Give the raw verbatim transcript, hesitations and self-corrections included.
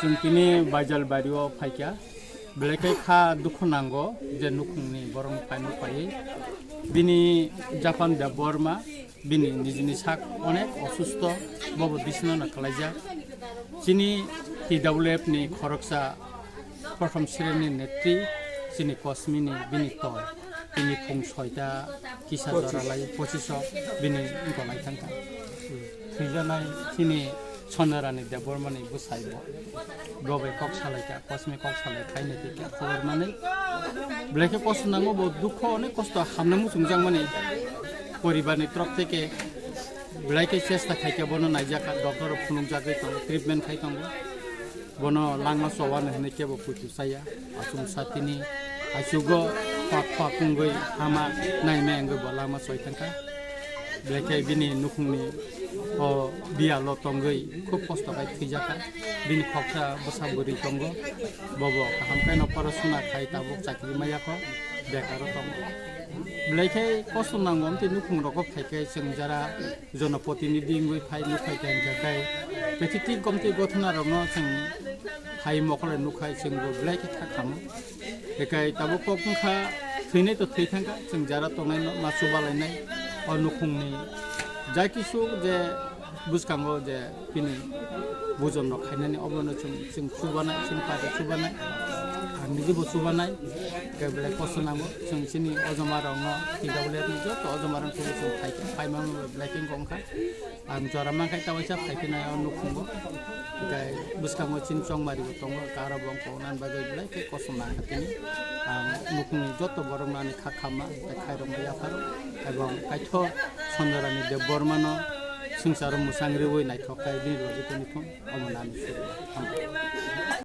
Chwng tini Baijal bario phaikha, belai khe kha dukhu nango je nukhungni borokno paima paiwi. Bini Japan Debbarma, bini nijini sak onek osusto, bobo bisino no kwlaijak. Chini T W F ni khoroksa prothom sreni netri, chini Kosmini bini tol, bini phung soita kisa jora lai pochisok bini golai thangkha. Thwijanai chini Sonarani Debbarmani bwsai bo. Bo bai kok salaikha, Kosmi kok salai khaina thikha, khobor manwi. Belai khe kosto nango bo, dukho onek kosto hamna muchungjak mani. Poribarni torop theke belai khe chesta khaikha, bono naijakha, doctor rok phunukjagwi tongo, treatment khai tongo. Bono langma chowani hwnwi kebo puitu chaya. Achung satini achugo pak pak wngwi hama naimai wngwi bo langma choi thangkha. Belai khe bini nukhungni o biyalo tongwi khub kosto khai thwijakha. Bini khoksa bwsa bwrwi tongo. Bobo kaham khe no porosona khai tabuk chakri maya kho, bekaro tongo. Belai khe kosto nango, amtwi nukhung rogo phai khe chwng jara jonoprotinidhi wngwi phai nukhai khe hwnkhe khai pathetic gomtwi gothona rokno chwng hai mokole nukhai chwng bo belai khe kha khamo. Ekai tabuk kok wngkha, thwinai to thwi thangkha, chwng jara tongnai no ma chubalainai. O nukhungni jai kisu je bwskango je bini bujon rok khainani obono chwng, chwng chubanai, chini party chubanai. Ang niji bo chubanai. Khe belai kosto nango. Chwng chini ojoma rokno, T W F ni joto ojoma rokno chwng phai khe, phai mano belai khe wngkha. Ang jora mankha ta waisa phai khe nai o nukhungo. Khe bwskango chini chongmari bo tongo, karo bo wngkha, nani bagwi belai khe kosom nangkha tini. Ang nukhungni joto borok nani kha khamma, tei khairok ma yapharo, ebong kaitho Sonjorani Debbarmano swngcharo mwchang riwi naithok khai bini logi tongwi thung, omo nani suri.